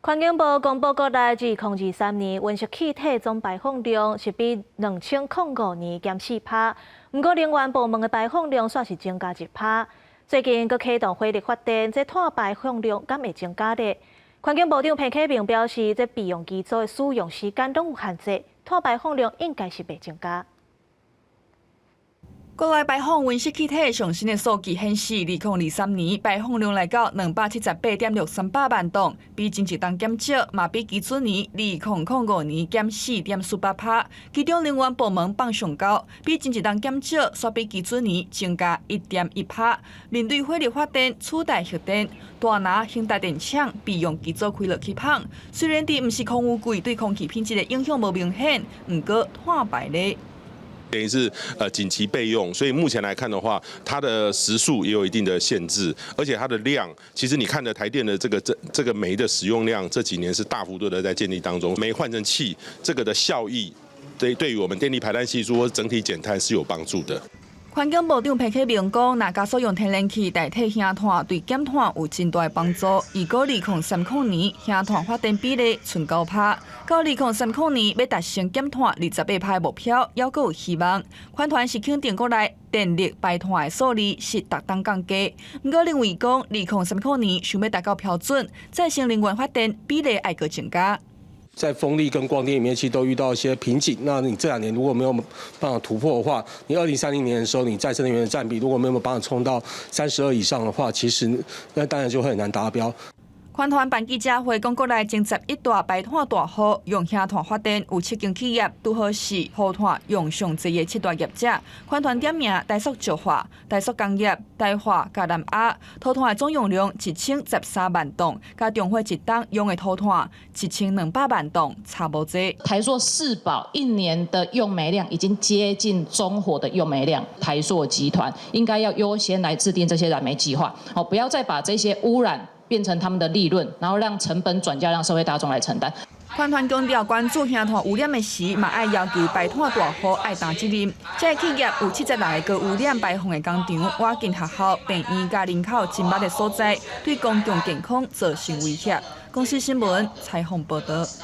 環境部公布國內2023年溫室氣體總排放量是比2005年減4%，毋過能源部門的排放量煞是增加1%。最近閣啟動火力發電，這碳排放量敢會增加咧？環境部長彭啟明表示，這備用機組的使用時間攏有限制，碳排放量應該是袂增加。國內排放溫室氣體上新的數據顯示，2023年排放量來到278.63百萬噸，比前一冬減少，嘛比基準年2005年減4.48%。其中能源部門放上高，比前一冬減少，煞比基準年增加1.1%。面對火力發電、取代核電、大拿興達電廠備用機組開落去放，雖然佇毋是空污季對空氣品質的影響無明顯，毋過碳排咧。等於是緊急備用，所以目前來看的話，它的時數也有一定的限制，而且它的量，其實你看的台電的這個煤的使用量，這幾年是大幅度的在建立當中，煤換成氣，這個的效益對於我們電力排碳係數或整體減碳是有幫助的。環境部長彭啟明講，若加速用天然氣代替煤炭，對減碳有真大的幫助。預估2030年煤炭發電比例賰9%，到2030年欲達成減碳28%的目標，猶閣有希望。環團是肯定國內電力排碳的數字是逐冬降低，毋過認為講2030年想欲達到標準，再生能源發電比例愛閣增加。在風力跟光電裡面，其實都遇到一些瓶頸。那你這兩年如果沒有辦法突破的話，你2030年的時候，你再生能源的佔比如果沒有辦法衝到32以上的話，其實那當然就會很難達標。環團辦記者會講，國內前11大排碳大戶用煤炭發電，有七間企業拄好是塗炭用上濟的七大業者。環團點名台塑石化、台塑工業、台化佮南亞，塗炭的總用量1013萬噸，佮中火一冬用的塗炭1200萬噸，差無濟。台塑四寶一年的用煤量已經接近中火的用煤量，台塑集團應該要優先來制定這些燃煤計劃，哦，不要再把這些污染變成他們的利潤，然後讓成本轉嫁，讓社會大眾來承擔。環團強調，關注煤炭污染的時，嘛愛要求排碳大戶愛擔責任。這個企業有76個高污染排放的工廠，倚近學校、病院佮人口真密的所在，對公共健康造成威脅。公視新聞採訪報導。